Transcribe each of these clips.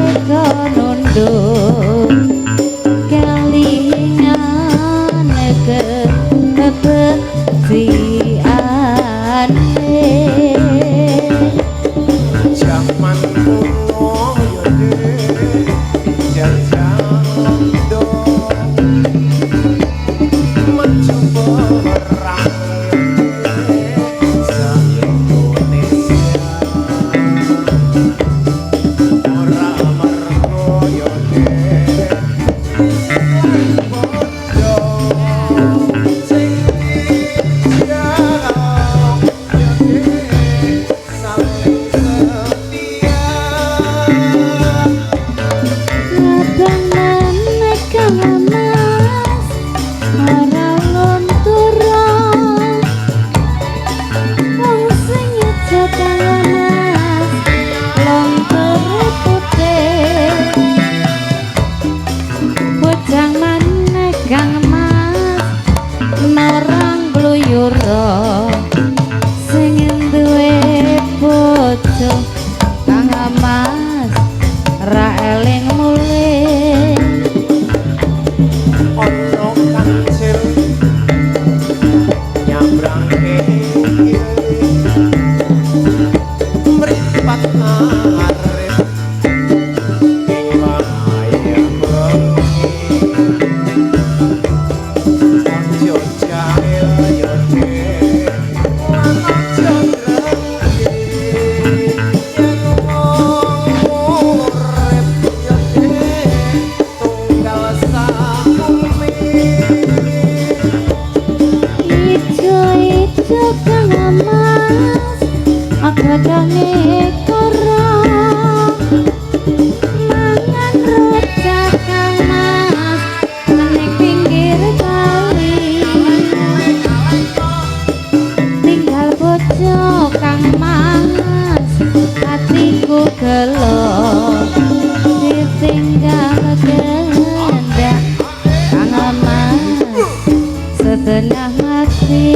Tega nunduk kelingan kebeciane. Jaman kuno yo Dik, jajah londo maju perang sa Indonesia ora mergo yo Dik bondo sing dijaluk yo Dik saling setia. Abang maneh Kang Mas ora luntura, wong sing nyejo Kang Mas lontor putih. Bojang maneh Kang Mas norang gluyura, sing duwe bojo Kang Mas ra eling mulih. Ana kancil nyabrangke kili, mripat arep ing wayah bengi. Aja jahil yo Dik lan aja drengki, yen wong urip yo Dik tunggal sabumi. Ijo-ijo Kang Mas godhonge koro, mangan rujak Kang Mas ning pinggir kali. Tinggal bojo Kang Mas atiku gelo, ditinggal gendak Kang Mas setengah mati.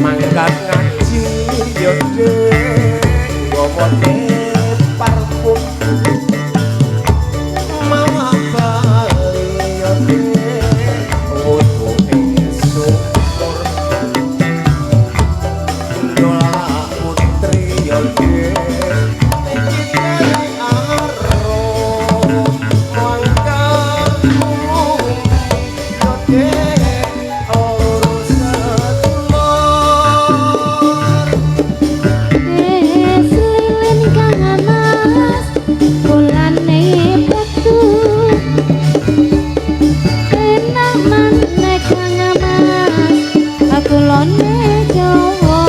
Mangkat ngaji yo Dik nggawane parfum, mawa bali yo Dik wudu ing sumur. Nolak putri yo Dik iki arum, mangkat bumi yo Dik loro sedulur. Es lilin Kang Mas kulane metu, enak maneh Kang Mas kulone Jawa.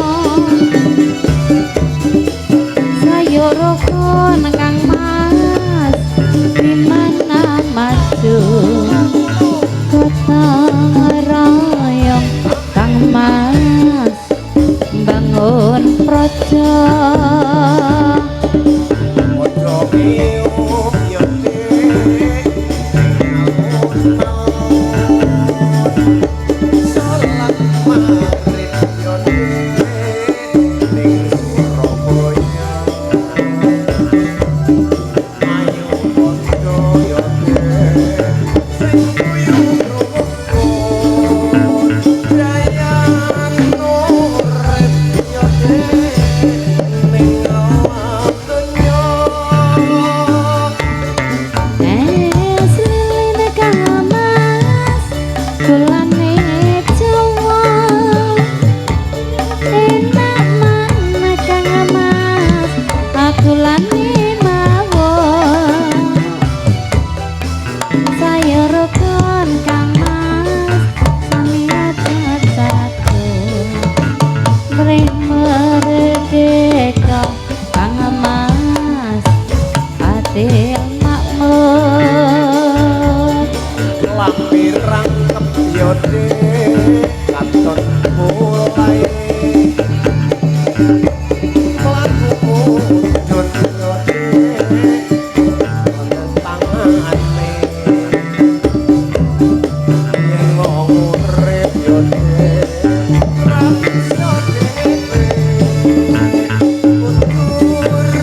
Sayur rokon Kang Mas dimana maju, gotong royong Kang Mas bangun projo. Padha miyuh yo Dik ning alun-alun, salat maghrib yo Dik ning Surabaya. Ayo padha yo Dik sing guyub rukun, dayan urip yo Dik ning donya. Es lilin Kang Mas kulane Jawa, enak maneh Kang Mas kulane mawon. Sayur rukun Kang Mas sami satu, mrih merdeka Kang Mas adil makmur. Lambi rangkep yo Dik katon mulai, mlaku mudhun yo Dik tangane. Yen wong urip yo Dik ra bisa dhewe, kudu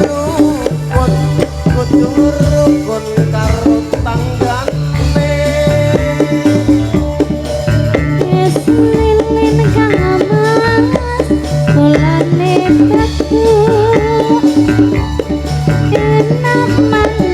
rukun. Banjur rukun karo tanggane. Wis lilin Kang Mas bolane batu, enak.